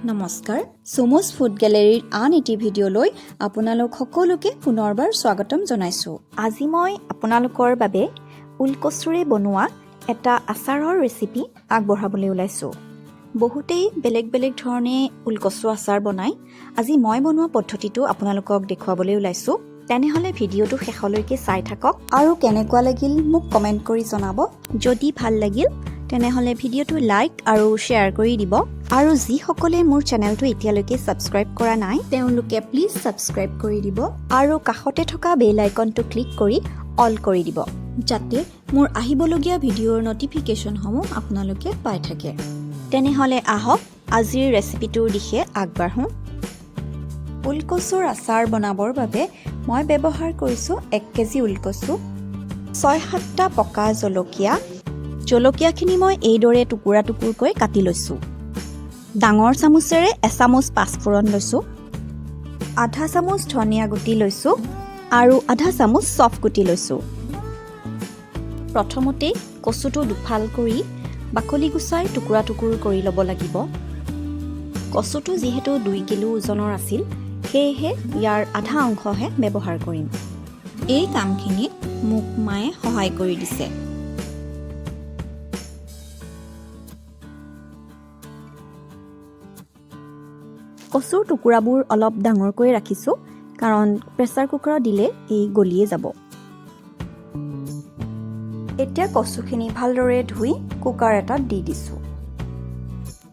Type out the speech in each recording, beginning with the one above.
নমস্কাৰ, চুমুজ ফুড গেলেৰীৰ আন এটি ভিডিঅ'লৈ আপোনালোক সকলোকে পুনৰবাৰ স্বাগতম জনাইছোঁ। আজি মই আপোনালোকৰ বাবে ওলকচুৰে বনোৱা এটা আচাৰৰ ৰেচিপি আগবঢ়াবলৈ ওলাইছোঁ। বহুতেই বেলেগ বেলেগ ধৰণে ওলকচু আচাৰ বনায়। আজি মই বনোৱা পদ্ধতিটো আপোনালোকক দেখুৱাবলৈ ওলাইছোঁ। তেনেহ'লে ভিডিঅ'টো শেষলৈকে চাই থাকক। আৰু কেনেকুৱা লাগিল মোক কমেণ্ট কৰি জনাব। যদি ভাল লাগিল, তেনেহ'লে ভিডিঅ'টো লাইক আৰু শ্বেয়াৰ কৰি দিব আৰু যিসকলে মোৰ চেনেলটো এতিয়ালৈকে ছাবস্ক্ৰাইব কৰা নাই, তেওঁলোকে প্লিজ ছাবস্ক্ৰাইব কৰি দিব আৰু কাষতে থকা বেল আইকনটো ক্লিক কৰি অল কৰি দিব, যাতে মোৰ আহিবলগীয়া ভিডিঅ'ৰ ন'টিফিকেশ্যনসমূহ আপোনালোকে পাই থাকে। তেনেহ'লে আহক, আজিৰ ৰেচিপিটোৰ দিশে আগবাঢ়োঁ। ওলকচুৰ আচাৰ বনাবৰ বাবে মই ব্যৱহাৰ কৰিছোঁ 1 কেজি ওলকচু, 6-7টা পকা জলকীয়া। জলকীয়াখিনি মই এইদৰে টুকুৰা টুকুৰকৈ কাটি লৈছোঁ। ডাঙৰ চামুচেৰে এচামুচ পাঁচফোৰণ লৈছোঁ। আধা চামুচ ধনিয়া গুটি লৈছোঁ আৰু আধা চামুচ চফ গুটি লৈছোঁ। প্ৰথমতেই কচুটো দুফাল কৰি বাকলি গুচাই টুকুৰা টুকুৰ কৰি ল'ব লাগিব। কচুটো যিহেতু 2 কিলো ওজনৰ আছিল, সেয়েহে ইয়াৰ আধা অংশহে ব্যৱহাৰ কৰিম। এই কামখিনিত মোক মায়ে সহায় কৰি দিছে। কচুৰ টুকুৰাবোৰ অলপ ডাঙৰকৈ ৰাখিছোঁ, কাৰণ প্ৰেছাৰ কুকাৰত দিলে এই গলিয়ে যাব। এতিয়া কচুখিনি ভালদৰে ধুই কুকাৰ এটাত দি দিছোঁ।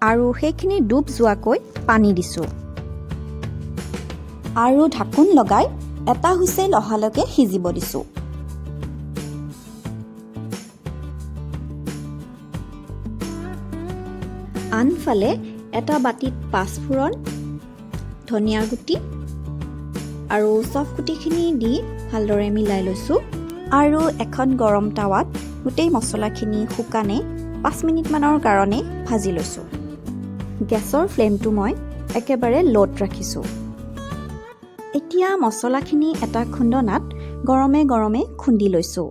আৰু সেইখিনি ডুব যোৱাকৈ পানী দিছোঁ আৰু ঢাকোন লগাই এটা হুইচেল অহালৈকে সিজিব দিছোঁ। আনফালে এটা বাতিত পাঁচফোৰণ, ধনিয়া গুটি আৰু চফ গুটিখিনি দি ভালদৰে মিলাই লৈছোঁ আৰু এখন গৰম টাৱাত গোটেই মছলাখিনি শুকানে 5 মিনিটমানৰ কাৰণে ভাজি লৈছোঁ। গেছৰ ফ্লেমটো মই একেবাৰে ল'ত ৰাখিছোঁ। এতিয়া মছলাখিনি এটা খুন্দনাত গৰমে গৰমে খুন্দি লৈছোঁ।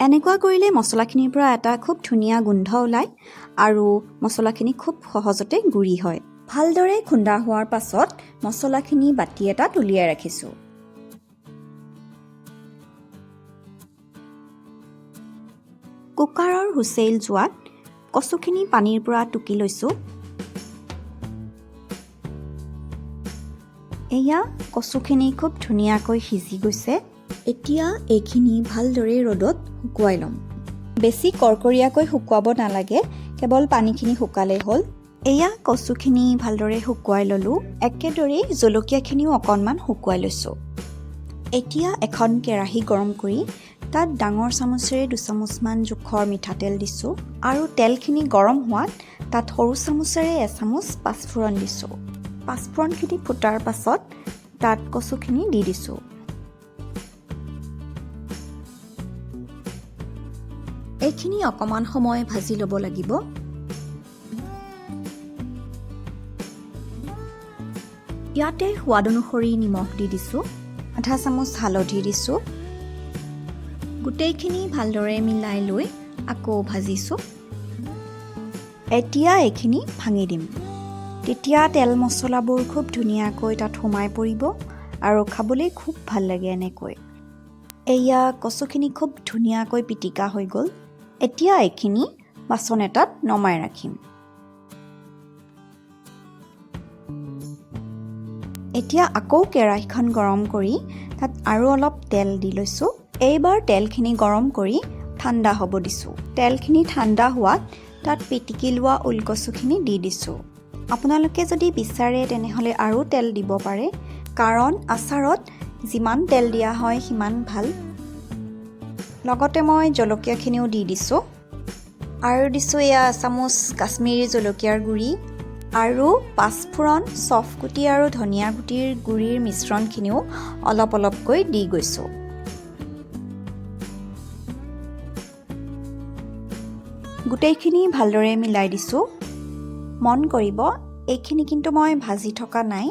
এনেকুৱা কৰিলে মছলাখিনিৰ পৰা এটা খুব ধুনীয়া গোন্ধ ওলায় আৰু মছলাখিনি খুব সহজতে গুড়ি হয়। ভালদৰে খুন্দা হোৱাৰ পাছত মছলাখিনি বাতি এটাত উলিয়াই ৰাখিছোঁ। কুকাৰৰ হুইচেল যোৱাত কচুখিনি পানীৰ পৰা টুকি লৈছোঁ। এয়া কচুখিনি খুব ধুনীয়াকৈ সিজি গৈছে। এতিয়া এইখিনি ভালদৰে ৰ'দত শুকুৱাই ল'ম। বেছি কৰ্কৰীয়াকৈ শুকুৱাব নালাগে, কেৱল পানীখিনি শুকালেই হ'ল। এয়া কচুখিনি ভালদৰে শুকুৱাই ল'লোঁ। একেদৰেই জলকীয়াখিনিও অকণমান শুকুৱাই লৈছোঁ। এতিয়া এখন কেৰাহী গৰম কৰি তাত ডাঙৰ চামুচেৰে দুচামুচমান জোখৰ মিঠাতেল দিছোঁ আৰু তেলখিনি গৰম হোৱাত তাত সৰু চামুচেৰে এচামুচ পাঁচফোৰণ দিছোঁ। পাঁচফোৰণখিনি ফুটাৰ পাছত তাত কচুখিনি দি দিছোঁ। এইখিনি অকণমান সময় ভাজি ল'ব লাগিব। ইয়াতে সোৱাদ অনুসৰি নিমখ দি দিছোঁ। আধা চামুচ হালধি দিছোঁ। গোটেইখিনি ভালদৰে মিলাই লৈ আকৌ ভাজিছোঁ। এতিয়া এইখিনি ভাঙি দিম। তেতিয়া তেল মছলাবোৰ খুব ধুনীয়াকৈ তাত সোমাই পৰিব আৰু খাবলৈ খুব ভাল লাগে এনেকৈ। এয়া কচুখিনি খুব ধুনীয়াকৈ পিটিকা হৈ গ'ল। এতিয়া এইখিনি বাচন এটাত নমাই ৰাখিম। এতিয়া আকৌ কেৰাহীখন গৰম কৰি তাত আৰু অলপ তেল দি লৈছোঁ। এইবাৰ তেলখিনি গৰম কৰি ঠাণ্ডা হ'ব দিছোঁ। তেলখিনি ঠাণ্ডা হোৱাত তাত পিটিকি লোৱা ওলকচুখিনি দি দিছোঁ। আপোনালোকে যদি বিচাৰে, তেনেহ'লে আৰু তেল দিব পাৰে, কাৰণ আচাৰত যিমান তেল দিয়া হয় সিমান ভাল। লগতে মই জলকীয়াখিনিও দি দিছোঁ আৰু দিছোঁ এয়া এচামুচ কাশ্মীৰী জলকীয়াৰ গুড়ি আৰু পাঁচফোৰণ, চফগুটি আৰু ধনিয়া গুটিৰ গুড়িৰ মিশ্ৰণখিনিও অলপ অলপকৈ দি গৈছোঁ। গোটেইখিনি ভালদৰে মিলাই দিছোঁ। মন কৰিব, এইখিনি কিন্তু মই ভাজি থকা নাই।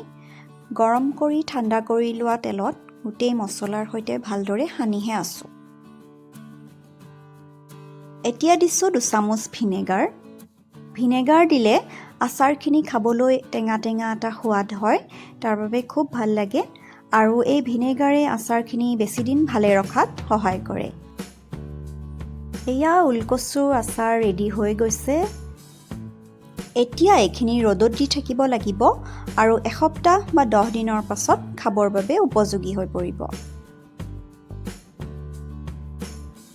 গৰম কৰি ঠাণ্ডা কৰি লোৱা তেলত গোটেই মছলাৰ সৈতে ভালদৰে সানিহে আছোঁ। এতিয়া দিছোঁ দুচামুচ ভিনেগাৰ। ভিনেগাৰ দিলে আচাৰখিনি খাবলৈ টেঙা টেঙা এটা সোৱাদ হয়, তাৰ বাবে খুব ভাল লাগে আৰু এই ভিনেগাৰে আচাৰখিনি বেছিদিন ভালে ৰখাত সহায় কৰে। এয়া ওলকচুৰ আচাৰ ৰেডি হৈ গৈছে। এতিয়া এইখিনি ৰ'দত দি থাকিব লাগিব আৰু এসপ্তাহ বা 10 দিনৰ পাছত খাবৰ বাবে উপযোগী হৈ পৰিব।